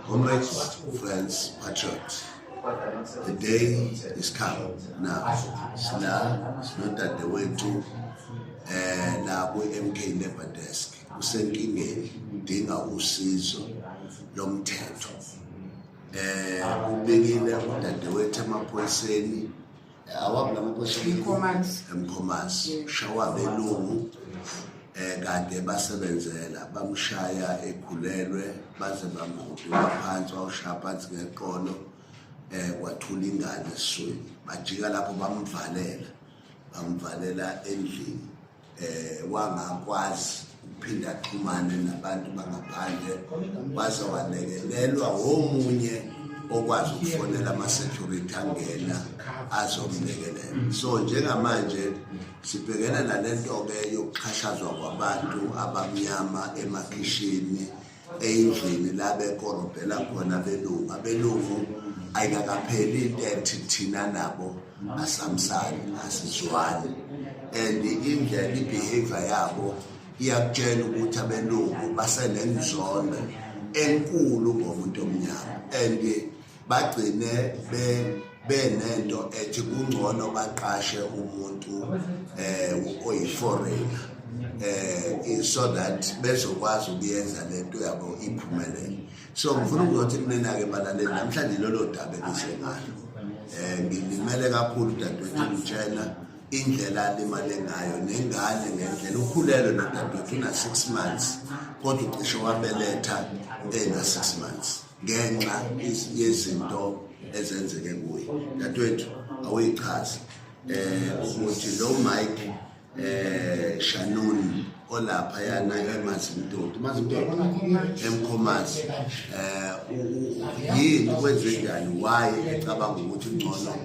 Comrades, friends, patriots, the day is come now. Sila sinodadewethu la kwi-MK Labour Desk usenkingeni, udinga usizo lomthetho. Ubikile udadewethu emaphoyiseni awaphi lamaphoyisa? Emkhomazi. Emkhomazi. Shawa belungu kade basebenzela, bamshaya ekhulelwe, baze bamhudula phansi, wawushaya phansi ngeqolo, kwathula ingane esiswini. Bajika lapho bamvalela endlini, wangakwazi ukuphinda axhumane nabantu bangaphandle, waze walekelelwa womunye okwazi ukufonela ama-security angena azomlekelela. So njengamanje sibhekene nalento-ke yokuxhashazwa kwabantu abamnyama emakhishini, eyindlini la bekorobhela khona abelungu. Abelungu ayikakapheli into ethi thina nabo asamsani, asizwani, and indlela i-behavior yabo iyakutshela ukuthi abelungu basenenzondo enkulu ngomuntu omnyama, and bagcine benento ethi kungcono baqashe umuntu oyi-foreigner so that bezokwazi ukuyenza lento yabo iphumelele. So ngifuna ukuzothi kunina-ke balaleli, namhlanje lolo daba engize ngalo, ngilimele kakhulu dadewethu, ngitshela indlela alimale ngayo nengane, ngendlela ukhulelwe nodadewethu, una-6 months, kodwa ucishe wabeletha ena-6 months ngenxa yezinto ezenzeke kuye. Dadewethu, awuyichaze ukuthi lo Mike Shannon olapha yana eMazimtoti, Mazimtoti, eMkhomazi, yini kwenze njani, why ecabanga ukuthi ngcono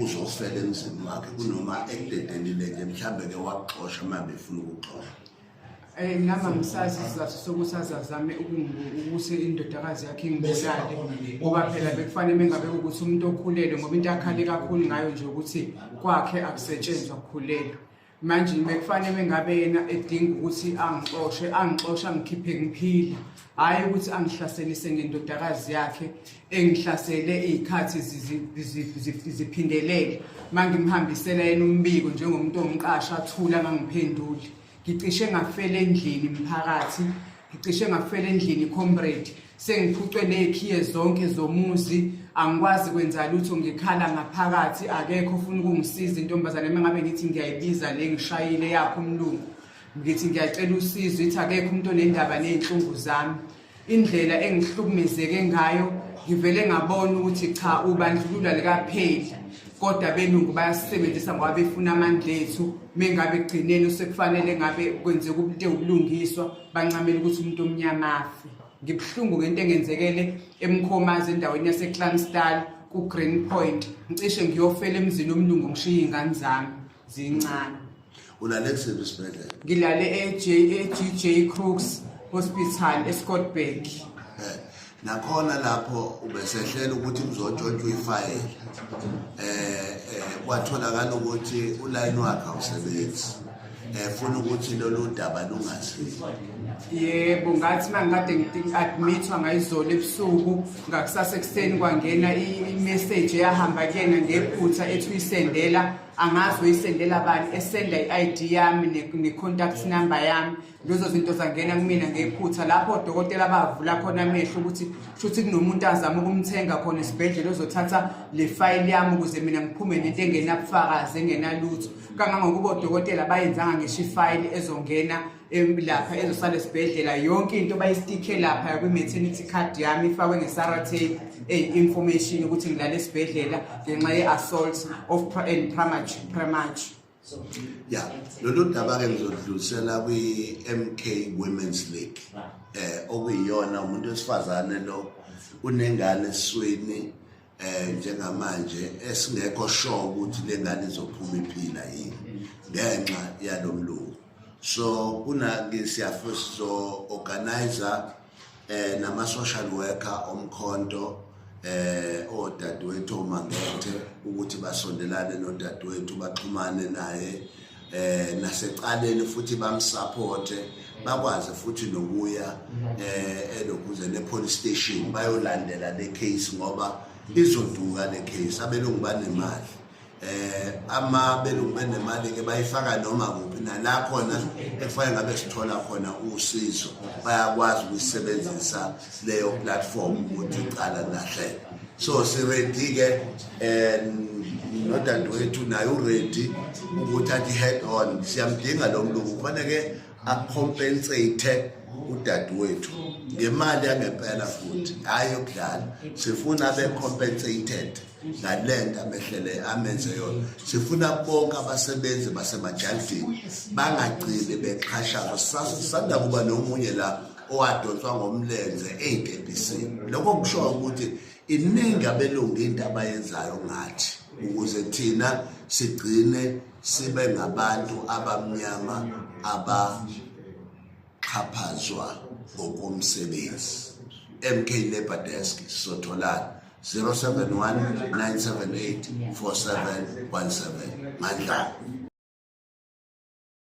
uzofela emzini wakhe kunoma ekudedelile nje, mhlambe ke wakuxosha uma befuna ukuxosha? Nami angisazi isizathu sokuthi azazame ukuthi indodakazi yakhe ingibulale, ngoba phela bekufanele mengabe ukuthi umuntu okhulelwe, ngoba into akhale kakhulu ngayo nje ukuthi kwakhe akusetshenzwa, kukhulelwe. Manje bekufanele mengabe yena edinga ukuthi angixoshe, angixoshe, angikhiphe ngiphila, hhayi ukuthi angihlaselise ngendodakazi yakhe, engihlasele iy'khathi ziphindelele. Uma ngimhambisela yena umbiko njengomuntu omqasha, athule angangiphenduli. Ngicishe ngafela endlini, mphakathi, ngicishe ngafela endlini, comrade. Sengiphucwe ney'khiye zonke zomuzi, angikwazi kwenza lutho, ngikhala ngaphakathi, akekho ofuna ukungisiza. Intombazane, uma ngabe ngithi ngiyayibiza le ngishayile yakho umlungu, ngithi ngiyacela usizo, ithi akekho umuntu onendaba ney'nhlungu zami. Indlela engihlukumezeke ngayo, ngivele ngabona ukuthi cha, ubandlululo likapheli, kodwa belungu bayasisebenzisa ngoba befuna amandla ethu. Mengabe ekugcineni sekufanele ngabe kwenzeka into ewubulungiswa, bancamela ukuthi umuntu omnyama afe. Ngibuhlungu ngento engenzekele eMkhomazi, endaweni yaseClanstal, ku-Green Point. Ngicishe ngiyofela emzini omlungu, ngishiye iy'ngane zami zincane. Ulale kusiphi isibhedlela? Ngilale e-GJ Crooks Hospital eScottburgh. Nakhona lapho ubesehlela ukuthi kuzotshontshwa ifayela, kwatholakala ukuthi ulayini wakhe awusebenzi, funa ukuthi lolu daba lungaziwa. Yebo, ngathi uma ngikade ngi-admithwa ngayizolo ebusuku, ngakusasa ekuseni kwangena i-message eyahamba kuyena ngephutha, ethi uyisendela, angazi uyisendela bani, esenda i-ID yami ne-contact number yami. Lezo zinto zangena kumina ngephutha. Lapho odokotela bavula khona amehlo ukuthi shuthi kunomuntu azama ukumthenga khona esibhedlela, ozothatha le fayili yami ukuze mina ngiphume nento engenabufakazi, engenalutho, kangangokuba odokotela bayenzanga ngisho ifayili ezongena lapha, ezosala esibhedlela. Yonke into bayistikhe lapha kwi-maternity card yami, ifakwe nge-sellotape eyi-information ukuthi ngilale esibhedlela ngenxa ye-assault of and premature. Ya, lolu daba-ke ngizodlulisela kwi-MK Women's League, okuyiyona umuntu wesifazane lo unengane esiswini njengamanje esingekho sure ukuthi le ngane izophuma iphila yini ngenxa yalomlungu. So kuna siyafisa organizer nama social worker omkhonto, odadewethu omangethe, ukuthi basondelane nodadewethu, baxhumane naye. Nasecaleni futhi bamsupporte, bakwazi futhi nokuya elokhuze ne-police station, bayolandela le case ngoba izoduka le case. Abelungu banemali, ama belungu benemali ke, bayifaka noma kuphi nala khona ekufanele ngabe sithola khona usizo. Bayakwazi ukuyisebenzisa leyo platform ukuthi icala lahlele. So si-ready ke, nodadewethu naye u-ready ukuthi athi head on, siyamdinga lo mlungu. Kufanele a-compensate udadewethu ngemali yangempela futhi, hayi yokudlala. Sifuna abe compensated ngalento amehlele, amenze yona. Sifuna bonke abasebenzi basemajardini bangagcini bexhashazwa. Sisanda kuba nomunye la owadonswa ngomlenze ey'tebhisini. Lokho kusho ukuthi iningi abelungu into abayenzayo ngathi ukuze thina sigcine sibe ngabantu abamnyama abaxhaphazwa ngokomsebenzi. MK Labour Desk, sizotholana 071 978 4717. Mandla.